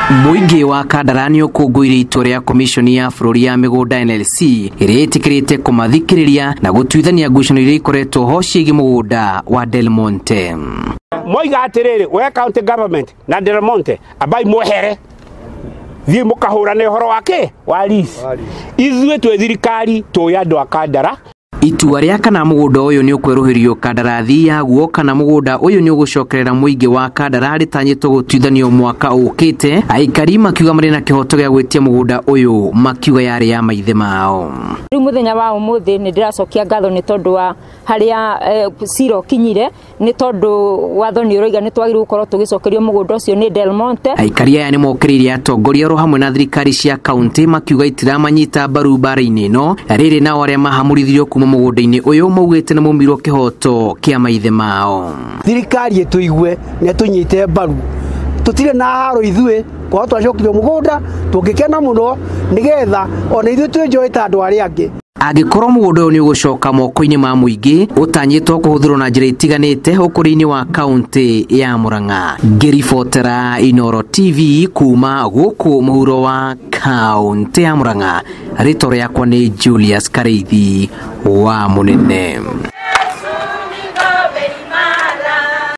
Mũingĩ wa Kandara nĩ ũkũngũĩire itua rĩa Komishoni ya bũrũri ya mĩgũnda NLC ĩrĩa ĩtĩkĩrĩte kũmathikĩrĩria na gũtuithania ngucanio iria ikoretwo ho ciĩgiĩ mũgũnda wa Del Monte. Moiga atĩrĩrĩ, we county government na Del Monte ambai mwehere thiĩ mũkahũrane ũhoro wa kĩ wa lease. Ithuĩ twĩ thirikari tũĩ andũ a Kandara. Itua rĩa kana mũgũnda ũyũ nĩ ũkwerũhĩrio kandarathi yaguo kana mũgũnda ũyũ nĩ ũgũcokerera mũingĩ wa Kandara rĩtanyĩtwo gũtuithanio mwaka ũkĩte, aikari makiuga marĩ na kĩhoto gĩa gwĩtia mũgũnda ũyũ, makiuga yarĩ ya maithe mao. Rĩu mũthenya wa ũmũthĩ nĩ ndĩracokia ngatho nĩ tondũ wa harĩa cira ũkinyire, nĩ tondũ watho nĩ ũroiga nĩ twagĩrĩirwo gũkorwo tũgĩcokerio mũgũnda ũcio nĩ Del Monte. Aikari aya nĩ mokĩrĩire atongoria oro hamwe na thirikari cia kaunti makiuga itiramanyita mbaru mbara-inĩ ĩno. Rĩrĩ nao arĩa mahamũrithirio kuma mũgũnda-inĩ ũyũ maugĩte nĩ maumirwo kĩhoto kĩa maithe mao. Thirikari ĩtũigue na ĩtũnyite mbaru, tũtirĩ na haro ithuĩ kwaga twacokirio mũgũnda, tũngĩkena mũno nĩgetha ona ithuĩ twĩnjoe ta andũ arĩa angĩ. Angĩkorwo mũgũnda ũyũ nĩ ũgũcoka moko-inĩ ma mũingĩ, ũtanyĩtwo kũhũthĩrwo na njĩra itiganĩte ũkũria-inĩ wa kaunti ya Murang'a. Ngĩribotera Inooro TV kuma gũkũ mũhuro wa kaunti ya Murang'a, rĩtwa rĩakwa nĩ Julius Karĩithi wa Mũnene.